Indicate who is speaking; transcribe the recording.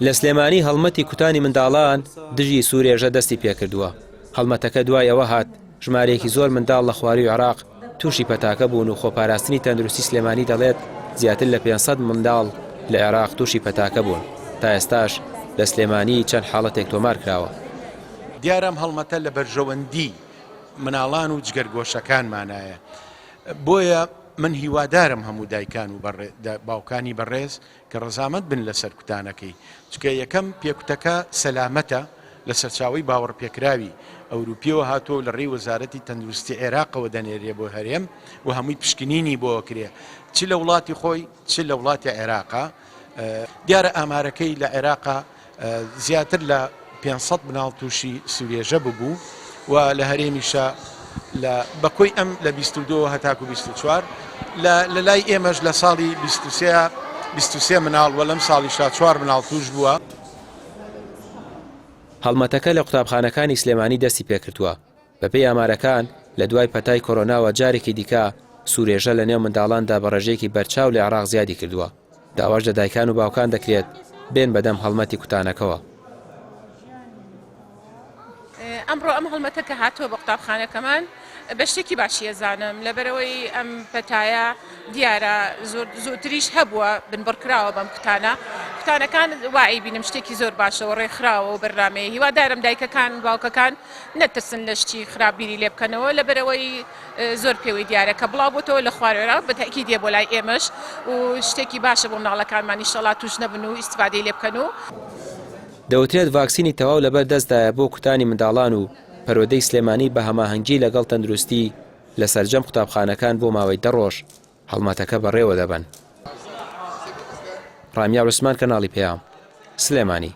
Speaker 1: لە سلێمانی هەڵمەتی کوتانی منداڵان دژی سوورێژە دەستی پێکردووە. هەڵمەتەکە دوای ئەوە هات، ژمارەیەکی زۆر منداڵ لە خوارووی عێراق تووشی پەتاکە بوون و خۆپاراستنی تەندروستی سلێمانی دەڵێت زیاتر لە 500 منداڵ لە عێراق تووشی پەتاکە بوون، تا ئێستاش لە سلێمانی چەند حاڵەتێک تۆمار کراوە.
Speaker 2: دیارە ئەم هەڵمەتە لە بەرژەوەندی مناڵان و جگەرگۆشەکانمانایە، بۆیە من هیوادارم هەموو دایکان و باوکانی بەڕێز کە ڕەزامەند بن لەسەر کوتانەکەی، چونکە یەکەم پێکوتەکە سەلامەتە، لە سەرچاوەی باوەڕپێکراوی ئەوروپیەوە هاتووە و لە ڕێی وەزارەتی تەندروستی عێراقەوە دەنێرێ بۆ هەرێم و هەمووی پشکنینی بۆ ئەکرێ چ لە وڵاتی خۆی چ لە وڵاتی عێراقا. دیارە ئامارەکەی لە عێراقا زیاتر لە 500 مناڵ تووشی سورێژە ببوو و لە هەرێمیشە لە بەکۆی ئەم لە 22 هەتاکو 24 لە لە لای ئێمەش لە ساڵی 23 23 مناڵ و لەم ساڵیشا چوار مناڵ توش بووە.
Speaker 1: هەڵمەتەکە لە قوتابخانەکانی سلێمانی دەستی پێکردووە، بەپێی ئامارەکان لە دوای پەتای کۆرۆناوە جارێکی دیکە سورێژە لەنێو منداڵاندا بە ڕێژەیەکی بەرچاو لە عێراق زیادی کردووە. داواش لە دایکان و باوکان دەکرێت بێن بەدەم هەڵمەتی کوتانەکەوە.
Speaker 3: ئەمڕۆ ئەم هەڵمەتە کە هاتووە بە قوتابخانەکەمان بە شتێکی باشی ئەزانم لەبەرەوەی ئەم پەتایە دیارە زۆرتریش هەبووە بنبڕکراوە بەم کوتانە کوتانەکان وای بینم شتێکی زۆر باشەوە ڕێکخراوە و بەرنامەیە هیوادارم دایکەکان باوکەکان نەترسن لە شتی خراپ بیری لێ بکەنەوە لەبەرەوەی زۆر پێوەی دیارە کە بڵاو بۆتەوە لە خوار عێراق بە تەئکید یە بۆ لای ئێمەش و شتێکی باشە بۆ مناڵەکانمان ئیشەڵا توش نەبن و ئیستفادەی لێ بکەن و.
Speaker 1: دەوترێت ڤاکسینی تەواو لەبەر دەستدایە بۆ کوتانی منداڵان و پەروەردەی سلێمانی بە هەماهەنگی لەگەڵ تەندروستی لە سەرجەم قوتابخانەکان بۆ ماوەی دە ڕۆژ هەڵمەتەکە بەڕێوەدەبەن. ڕامیار عوسمان کەناڵی پەیام، سلێمانی.